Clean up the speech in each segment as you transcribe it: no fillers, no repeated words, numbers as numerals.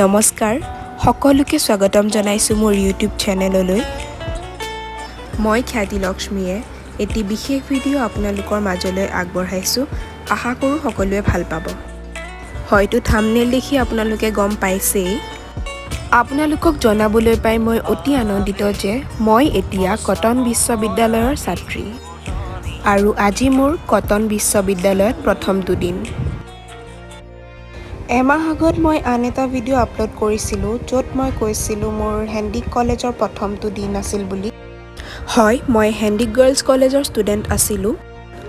নমস্কাৰ, সকলোকে স্বাগতম জনাইছোঁ মোৰ ইউটিউব চেনেললৈ। মই খ্যাতি লক্ষ্মীয়ে এটি বিশেষ ভিডিঅ' আপোনালোকৰ মাজলৈ আগবঢ়াইছোঁ। আশা কৰোঁ সকলোৱে ভাল পাব। হয়তো থামনেল দেখি আপোনালোকে গম পাইছেই। আপোনালোকক জনাবলৈ পাই মই অতি আনন্দিত যে মই এতিয়া কটন বিশ্ববিদ্যালয়ৰ ছাত্ৰী আৰু আজি মোৰ কটন বিশ্ববিদ্যালয়ত প্ৰথমটো দিন। এমাহ আগত মই আন এটা ভিডিঅ' আপলোড কৰিছিলোঁ, য'ত মই কৈছিলোঁ মোৰ হেণ্ডিক কলেজৰ প্ৰথমটো দিন আছিল বুলি। হয়, মই হেণ্ডিক গাৰ্লছ কলেজৰ ষ্টুডেণ্ট আছিলোঁ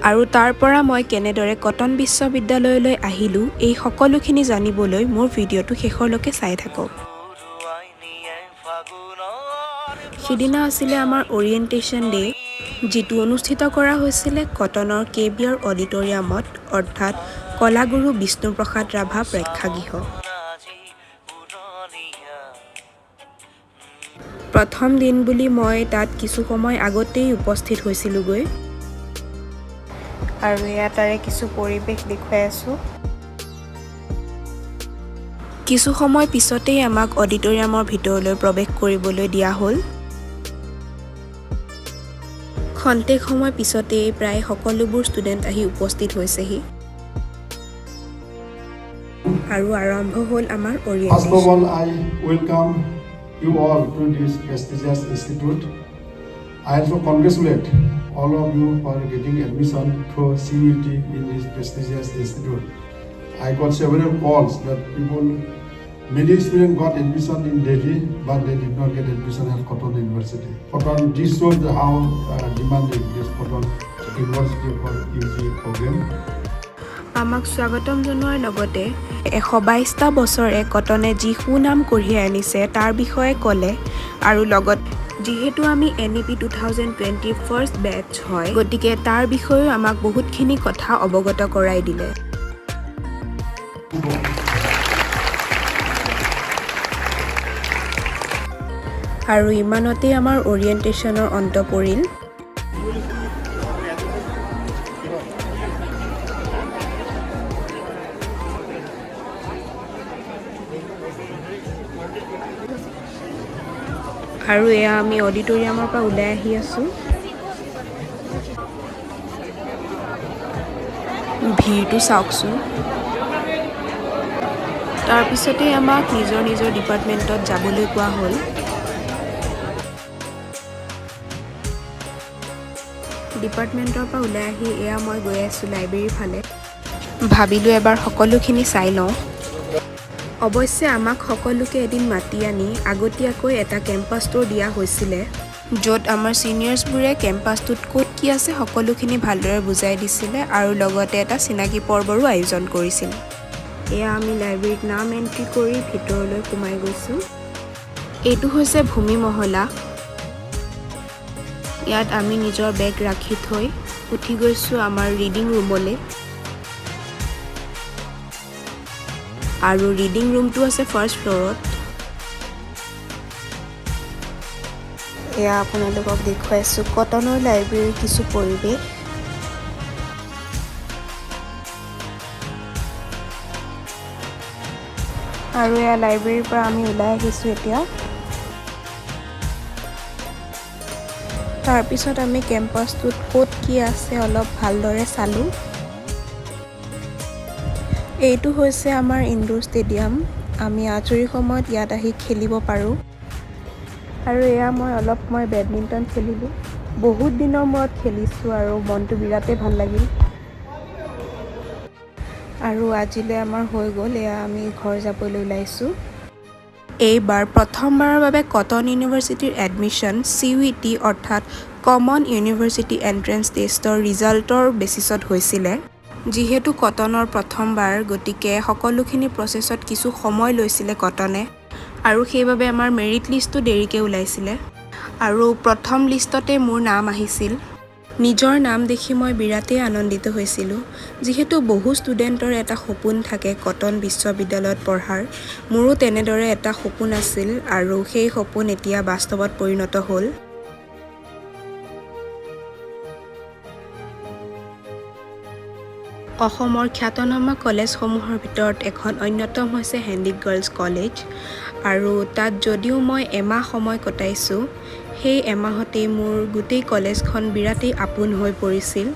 আৰু তাৰ পৰা মই কেনেদৰে কটন বিশ্ববিদ্যালয়লৈ আহিলোঁ, এই সকলোখিনি জানিবলৈ মোৰ ভিডিঅ'টো শেষলৈকে চাই থাকক। সিদিনা আছিলে আমাৰ অৰিয়েণ্টেশ্যন ডে, যিটো অনুষ্ঠিত কৰা হৈছিলে কটনৰ কেবিআৰ অডিটৰিয়ামত, অৰ্থাৎ কলাগুৰু বিষ্ণুপ্ৰসাদ ৰাভা প্ৰেক্ষাগৃহ। প্ৰথম দিন বুলি মই তাত কিছু সময় আগতেই উপস্থিত হৈছিলোঁগৈ আৰু এয়া তাৰে কিছু পৰিৱেশ দেখুৱাই আছোঁ। কিছু সময় পিছতেই আমাক অডিটৰিয়ামৰ ভিতৰলৈ প্ৰৱেশ কৰিবলৈ দিয়া হ'ল। খন্তেক সময় পিছতেই প্ৰায় সকলোবোৰ ষ্টুডেণ্ট আহি উপস্থিত হৈছেহি আৰু আৰম্ভ হ'ল আমাৰ First of orientation. all, I welcome you all to this prestigious institute. I also congratulate all of you for getting admission through CUET in this prestigious institute. I got several calls that people, many students got admission in Delhi, but they did not get admission at Cotton University. Cotton, this shows how demanding this Cotton University for UG program. আমাক স্বাগতম জনোৱাৰ লগতে 122টা বছৰে কটনে যি সুনাম কঢ়িয়াই আনিছে তাৰ বিষয়ে ক'লে আৰু লগত যিহেতু আমি NEP 2020 first batch হয়, গতিকে তাৰ বিষয়েও আমাক বহুতখিনি কথা অৱগত কৰাই দিলে। আৰু ইমানতেই আমাৰ অৰিয়েণ্টেশ্যনৰ অন্ত পৰিল। আৰু এয়া আমি অডিটৰিয়ামৰ পৰা ওলাই আহি আছোঁ। ভিৰটো চাওকচোন। তাৰপিছতেই আমাক নিজৰ নিজৰ ডিপাৰ্টমেণ্টত যাবলৈ কোৱা হ'ল। ডিপাৰ্টমেণ্টৰ পৰা ওলাই আহি এয়া মই গৈ আছোঁ লাইব্ৰেৰীৰ ফালে। ভাবিলোঁ এবাৰ সকলোখিনি চাই লওঁ। অৱশ্যে আমাক সকলোকে এদিন মাতি আনি আগতীয়াকৈ এটা কেম্পাছ ট'ৰ দিয়া হৈছিলে, য'ত আমাৰ ছিনিয়ৰ্ছবোৰে কেম্পাছটোত ক'ত কি আছে সকলোখিনি ভালদৰে বুজাই দিছিলে আৰু লগতে এটা চিনাকি পৰ্বৰো আয়োজন কৰিছিল। এয়া আমি লাইব্ৰেৰীত নাম এণ্ট্ৰি কৰি ভিতৰলৈ সোমাই গৈছোঁ। এইটো হৈছে ভূমি মহলা। ইয়াত আমি নিজৰ বেগ ৰাখি থৈ উঠি গৈছোঁ আমাৰ ৰিডিং ৰুমলৈ আৰু ৰিডিং ৰুমটো আছে ফাৰ্ষ্ট ফ্ল'ৰত। এয়া আপোনালোকক দেখুৱাইছোঁ কটনৰ লাইব্ৰেৰীৰ কিছু পৰিৱেশ। আৰু এয়া লাইব্ৰেৰীৰ পৰা আমি ওলাই আহিছোঁ এতিয়া। তাৰপিছত আমি কেম্পাছটোত ক'ত কি আছে অলপ ভালদৰে চালোঁ। এইটো হৈছে আমাৰ ইনডোৰ ষ্টেডিয়াম। আমি আজৰি সময়ত ইয়াত আহি খেলিব পাৰোঁ। আৰু এয়া মই অলপ মই বেডমিণ্টন খেলিলোঁ। বহুত দিনৰ মূৰত খেলিছোঁ আৰু মনটো বিৰাটেই ভাল লাগিল। আৰু আজিলৈ আমাৰ হৈ গ'ল। এয়া আমি ঘৰ যাবলৈ ওলাইছোঁ। এইবাৰ প্ৰথমবাৰৰ বাবে কটন ইউনিভাৰ্চিটিৰ এডমিশ্যন চিইউটি, অৰ্থাৎ কমন ইউনিভাৰ্চিটি এণ্ট্ৰেঞ্চ টেষ্টৰ ৰিজাল্টৰ বেচিছত হৈছিলে। যিহেতু কটনৰ প্ৰথমবাৰ, গতিকে সকলোখিনি প্ৰচেছত কিছু সময় লৈছিলে কটনে আৰু সেইবাবে আমাৰ মেৰিট লিষ্টটো দেৰিকৈ ওলাইছিলে আৰু প্ৰথম লিষ্টতে মোৰ নাম আহিছিল। নিজৰ নাম দেখি মই বিৰাটেই আনন্দিত হৈছিলোঁ, যিহেতু বহু ষ্টুডেণ্টৰ এটা সপোন থাকে কটন বিশ্ববিদ্যালয়ত পঢ়াৰ। মোৰো তেনেদৰে এটা সপোন আছিল আৰু সেই সপোন এতিয়া বাস্তৱত পৰিণত হ'ল। অসমৰ খ্যাতনামা কলেজসমূহৰ ভিতৰত এখন অন্যতম হৈছে হেণ্ডিক গাৰ্লছ কলেজ। আৰু তাত যদিও মই এমাহ সময় কটাইছোঁ, সেই এমাহতেই মোৰ গোটেই কলেজখন বিৰাটেই আপোন হৈ পৰিছিল।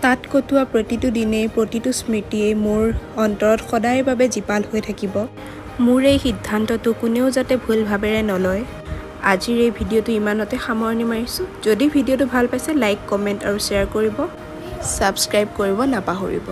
তাত কটোৱা প্ৰতিটো দিনেই, প্ৰতিটো স্মৃতিয়েই মোৰ অন্তৰত সদায়ৰ বাবে জীপাল হৈ থাকিব। মোৰ এই সিদ্ধান্তটো কোনেও যাতে ভুল ভাৱেৰে নলয়। আজিৰ এই ভিডিঅ'টো ইমানতে সামৰণি মাৰিছোঁ। যদি ভিডিঅ'টো ভাল পাইছে, লাইক, কমেণ্ট আৰু শ্বেয়াৰ কৰিব। ছাবস্ক্ৰাইব কৰিব নাপাহৰিব।